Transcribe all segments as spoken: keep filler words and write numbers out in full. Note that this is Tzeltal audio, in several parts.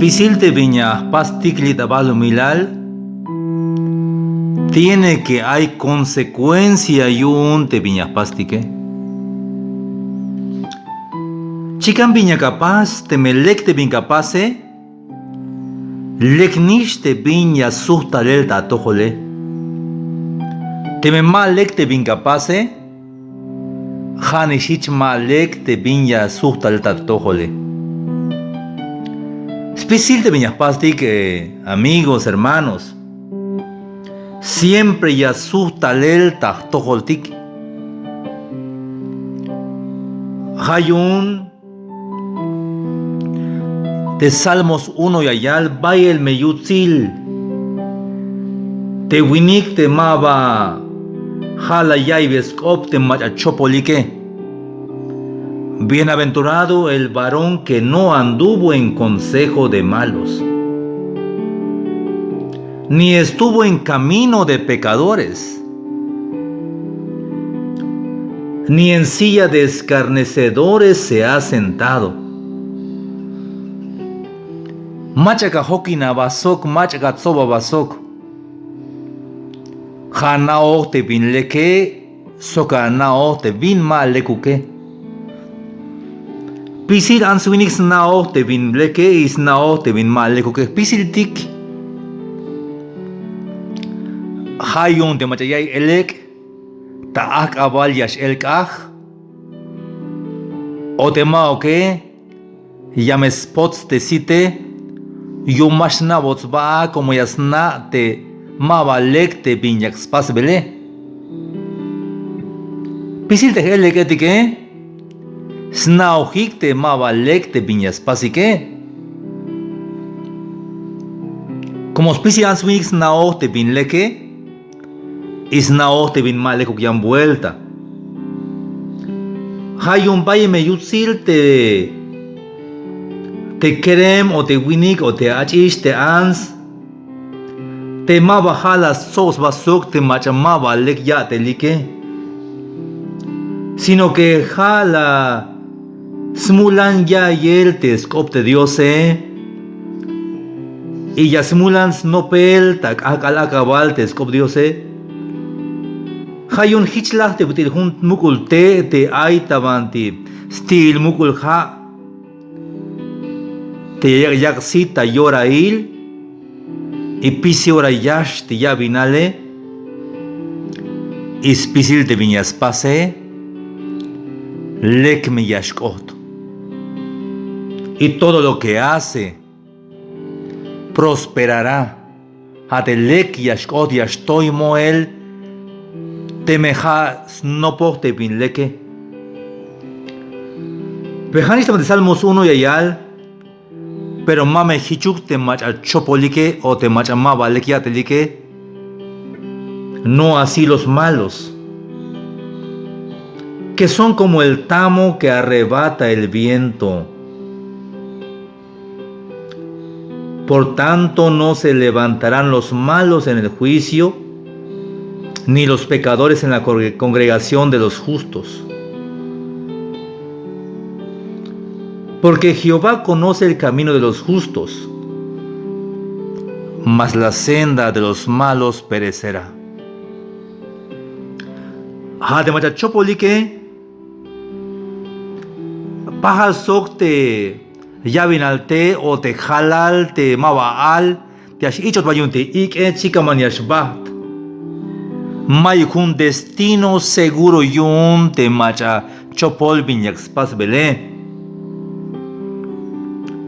Spisil te bin ya jpastik li' ta balumilal, tiene que ay consecuencia yu'un te bin ya jpastike. Chikan bin yak apas, teme lek te bin ya apase, leknix te bin ya sujt talel ta atojole. Teme ma lek te bin ya apase, ja'nix jich ma lek te bin ya sujt talel ta atojole. Spisil te bin ya jpastik, eh, amigos, hermanos, siempre ya sujt talel ta jtojoltik. Ja' yu'un te Salmos uno ya yal: bayel me yutsil te winik te maba ja' la ya'iybe sk'op te mach'a chopolike. Bienaventurado el varón que no anduvo en consejo de malos, ni estuvo en camino de pecadores, ni en silla de escarnecedores se ha sentado. Mach'a ka jokin aba sok, mach'a ka tsob aba sok. Ja' ana'oj te bin leke, sok ana'oj te bin ma lekuke. Spisil ants winik sna'oj te bin leke y sna'oj te bin ma lekuke. Spisiltik, ja' yu'un te mach'a ya'iy elek' ta ajk'abal ya x-elk'aj, o te ma'uke, ya me spots te site, yu'un ma xna'bot sba a, como ya sna' te maba lek te bin yak spasbele. Spisil te j-elek'etike sna'ojik te maba lek te bin ya spasike. Como spisil ants winik sna'oj te bin leke, y sna'oj te bin ma lekuk yan vuelta. Ja' yu'un bayel me yutsil te, te kerem o te winik o te ach'ix te ants, te maba ja' la stsob sba sok te mach'a maba lek ya'telike, sino que ja' la smulan ya'iyel te sk'op te Diose, y ya smulan snopel ta k'ajk'al ak'abal te sk'op Diose. Ja' yu'un jich laj te bit'il jun muk'ul te' te ay ta banti sti'il muk'ul ja', te yak', yak' sit ta yorail, y spisil ora yax te yabinale, y spisil te bin ya spase, lek me ya xk'ot. Y todo lo que hace prosperará. Ja' te lek ya xk'ot ya xtoy moel, teme ja' snopoj te bin leke. Pero ja'nix ta banti Salmos uno ya yal: pero ma me jichuk te mach'a chopolike o te mach'a maba lek ya'telike. No así los malos, que son como el tamo que arrebata el viento. Por tanto, no se levantarán los malos en el juicio, ni los pecadores en la congre-, congregación de los justos. Porque Jehová conoce el camino de los justos, mas la senda de los malos perecerá. Ja' te mach'a chopolike, pajal sok te yabinal te' o te jalal te maba al, te ya x-ich'ot ba yu'un te ik'e, chikan ban ya xbajt. Mayuk jun destino seguro yu'un te mach'a chopol bin yak spasbele.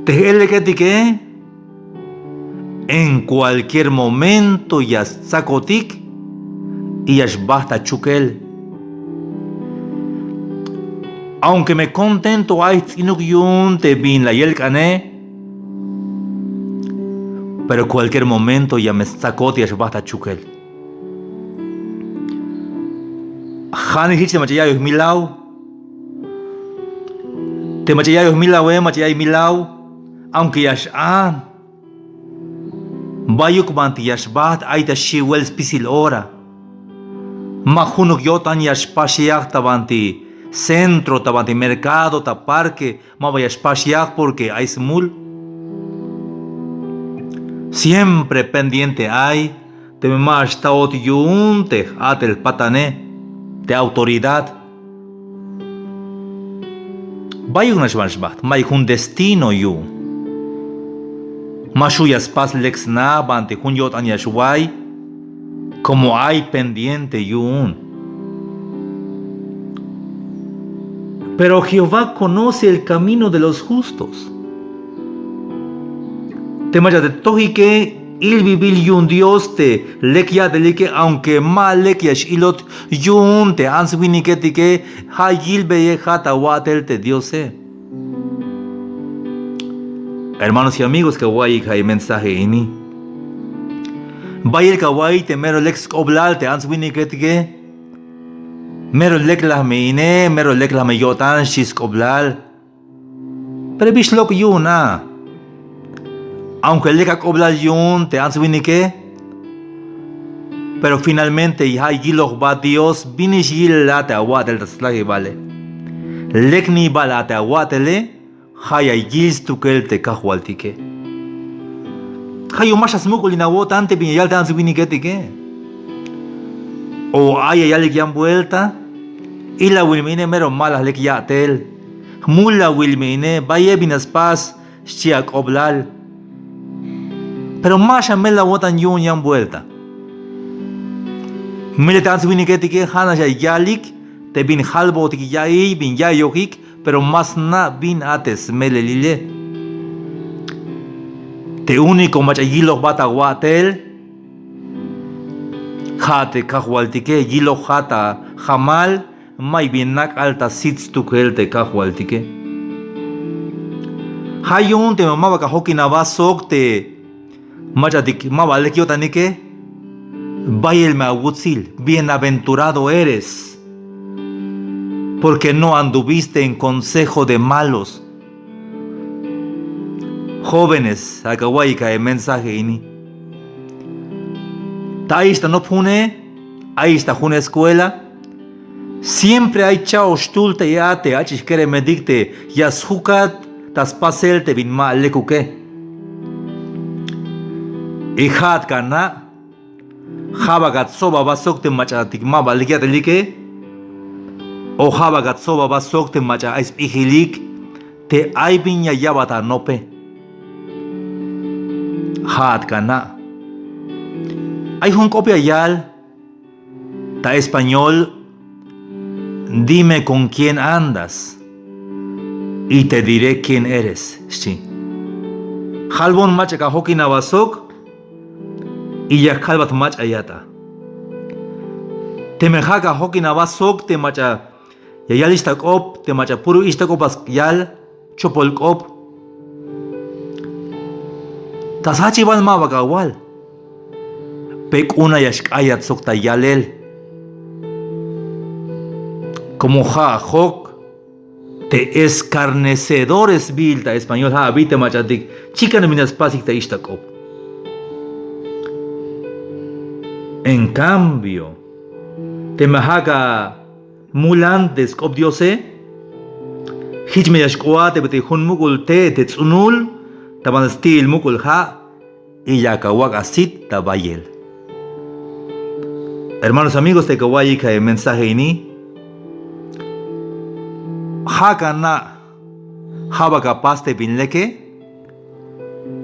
Te j-elek'etike, en cualquier momento ya stsakotik y ya xbajt ta chukel. Aunque me contento ay jts'inuk yu'un te bin la yelk'ane, pero cualquier momento ya me stsakot ya xbajt ta chukel. Ja'nix jich te mach'a ya'iyoj milaw. Te mach'a ya'iyoj milawe, mach'a ya'iy milaw, aunque ya x-an, bayuk banti ya xbajt ay ta xiwel spisil ora. Ma junuk yo'tan ya xpaxiaj ta banti centro, ta banti mercado, ta parque, maba ya xpaxiaj porque ay smul. Siempre pendiente ay teme ma xta'ot yu'un te j-a'tel patane, te autoridad. Bayuk nax ban xbajt, mayuk jun destino yu'un. Ma xju' ya spas lek sna banti jun yo'tan ya xway, como ay pendiente yu'un. Pero Jehová conoce el camino de los justos. Te mach'a te tojike ilbibil yu'un Dios te lek ya'telike, aunque ma lek ya x-ilot yu'un te ants winiketike, ja' yilbeyejat awa'tel te Diose. Hermanos y amigos, kawa'iyik ja' e mensaje ini. Bayel kawa'iyik te mero lek sk'oblal te ants winiketike. Mero lek la me ine, mero lek la me yo'tan, xchi sk'oblal. Pero bi xlok' yu'un a. Aunque lek ak'oblal yu'un te ants winike, pero finalmente ja' yiloj jba Dios binix yilel a te awa'tel ta slajibale. Lek nibal a te awa'tele, ja' ya yil stukel te Kajwaltike. Ja' yu'un ma xasmuk'ulin awo'tan te bin ya yal te ants winiketike. O ay ya yalik yan vuelta: ilawil me ine, mero ma la lek ya'tel. Jmulawil me ine, bayel bin la spas, xchi ak'oblal. Pero ma xamel awo'tan yu'un yan vuelta. Melel te ants winiketike ja'nax ya yalik te bin jalbotik ya'iy, bin ya'iyojik, pero ma sna' bin a te smelelile. Te único mach'a yiloj jba ta awa'tel ja' te Kajwaltike, yilojat ta jamal, mayuk bin nak'al ta sit stukel te Kajwaltike. Ja' yu'un teme maba ka jokin aba sok te mach'atik maba lek yo'tanike, bayel me awutsil, bienaventurado eres, porque no anduviste en consejo de malos. Jóvenes, ak'a awa'iyik a e mensaje ini. Ta ayix ta nop june, ayix ta jun escuela, siempre ay cha'oxtul tey a te ach'ix keremetik te ya sjukat ta spasel te bin ma lekuke. Y ja'at ka na', ja' bal ka tsob aba sok te mach'atik maba lek ya'telike, o ja' bal ka tsob aba sok te mach'a ay sp'ijilik te ay bin ya ya'bat anope. Ja'at ka na'. Ay jun k'op ya yal ta español: dime con quién andas y te diré quién eres, xchi. Jalbon mach'a ka jokin aba sok y ya kalbat mach'a ayat a. Teme ja' ka jokin aba sok te mach'a ya yal ixta k'op, te mach'a puro ixta k'op a yal, chopol k'op. Ta sjachibal maba ka wal. Pe k'u'un a ya xk'ayat sok ta yalel. Como ja' ajok te escarnecedores sbiil ta español, ja' abi te mach'atik chikan bin ya spasik ta ixta k'op. En cambio, teme ja' ka mulan te sk'op Diose, jich me ya xk'oat te bit'il jun muk'ul te' te ts'unul ta banti sti'il muk'ul ja', y ya ka wak' asit ta bayel. Hermanos, amigos, te ka wa'iyik a e mensaje ini, ja' ka na', ja' bal ka pas te bin leke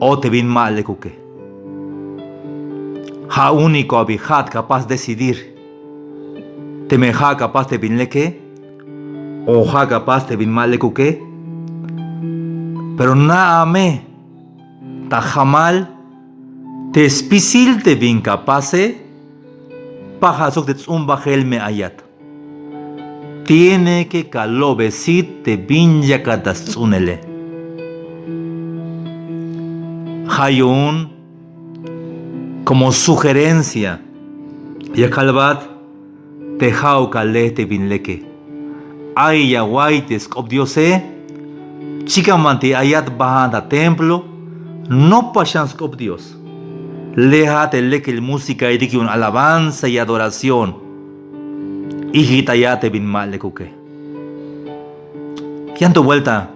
o te bin ma lekuke. Ja' único abi ja'at ka pas decidir teme ja' ka pas te bin leke o ja' ka pas te bin ma lekuke. Pero na'a me ta jamal te spisil te bin ka pase, pajal sok te ts'un bajel me ayat. Tiene que ka lo'be sit te bin yakat ta sts'unele. Ja' yu'un como sugerencia ya kalbat te ja'uk ale te bin leke. Ay ya awa'iy te sk'op Diose, chikan banti ayat, bajat ta templo, nopa xan sk'op Dios. Lejat te lekil músicaetik yu'un alabanza y adoración. Ijkitayat te bin ma lekuke. Yan to vuelta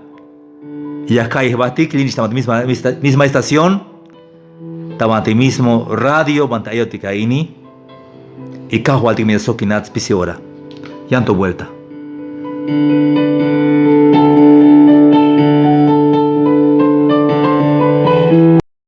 ya jka'iy jbatik, lin ixtamat misma, misma estación. ta banti mismo radio banti ayotik a ini. Y Kajwaltik me ya sjokinat spisil ora. Yan to buelta.